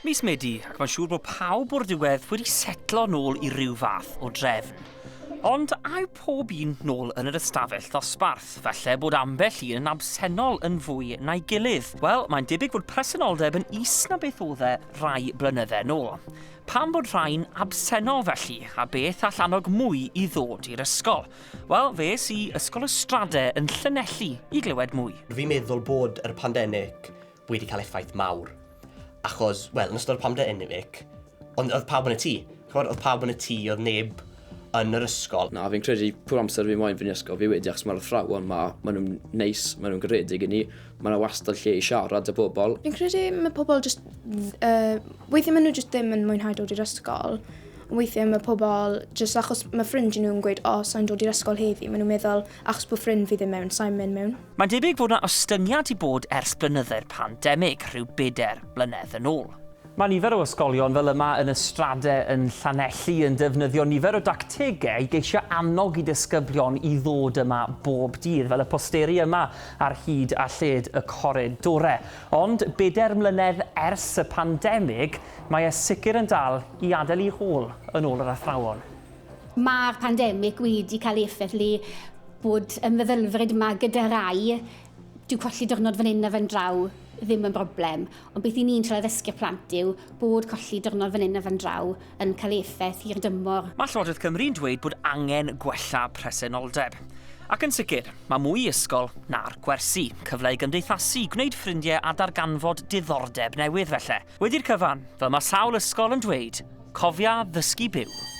Mis Medi, ac mae'n siŵr bod pawb o'r diwedd wedi setlo nôl i ryw fath o drefn. Ond a yw pob un nôl yn yr ystafell ddosbarth? Falle bod ambell un yn absennol yn fwy na'i gilydd. Wel, mae'n debyg fod presenoldeb yn is na beth oedd e rai blynydde nôl. Pam bod rhai'n absennol felly, a beth all annog mwy i ddod i'r ysgol? Wel, fe es i Ysgol y Strade yn Llanelli i glywed mwy. Fi'n meddwl bod yr pandemig wedi cael effaith mawr. Achos, wel, yn ystod y pandemig, ond oedd pawb yn y tŷ. Ch'mod, oedd pawb yn y tŷ, oedd neb yn yr ysgol. Na, fi'n credu pob amser fi moyn fynd i ysgol, fi wedi achos mae'r athrawon ma, maen nhw'n neis, maen nhw'n garedig i ni, mae yna wastad lle i siarad â pobl. Fi'n credu mae pobl just, uh, weithiau maen nhw just ddim yn mwynhau dod i'r ysgol, Weithiau mae pobl, jyst achos mae ffrindiau nhw'n gweud, o, sa'n dod i'r ysgol heddi, maen nhw'n meddwl, achos bod ffrind fi ddim mewn, sa'n mynd mewn. Mae'n debyg fod 'na ostyngiad 'di bod ers blynydde'r pandemig, rhyw bedair blynedd yn ôl. Mae nifer o ysgolion fel yma yn y Strade yn Llanelli yn defnyddio nifer o dactegau i geisio annog i disgyblion i ddod yma bob dydd, fel y posteri yma ar hyd a lled y coridore. Ond bedair mlynedd ers y pandemig, Mae e sicr yn dal i adael 'i hôl, yn ôl yr athrawon. Mae'r pandemig wedi cael effaith le bod y meddylfryd yma gyda rai, dyw colli diwrnod fan hyn a fan draw ddim yn broblem. Ond beth i ni'n trio addysgu'r plant yw bod colli diwrnod fan hyn a fan draw yn cael effaith hir dymor. Mae Llywodraeth Cymru'n dweud bod angen gwella presenoldeb. Ac yn sicr, mae mwy i ysgol na'r gwersi. Cyfle i gymdeithasu, gwneud ffrindiau a darganfod diddordeb newydd felly. Wedi'r cyfan, fel mae sawl ysgol yn dweud, cofia ddysgu byw.